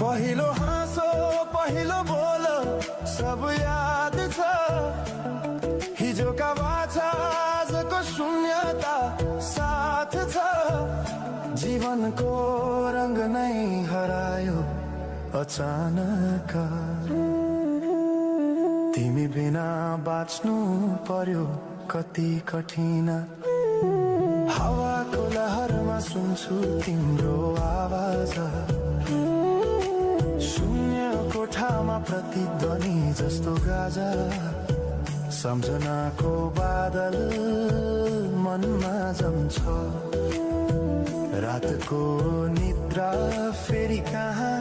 पहिलो हाँसो पहिलो बोलो सब याद छ हिजोका बाछा आजको शून्यता साथ छ जीवनको रंग नै हरायो अचानक तिमी बिना बाँच्नु पर्यो कति कठिन हावाको लहरमा सुन्छु तिम्रो आवाज शून्य कोठामा प्रतिध्वनि जस्तो गाजा सम्झनाको बादल मनमा जम्छ रातको निद्रा फेरि कहाँ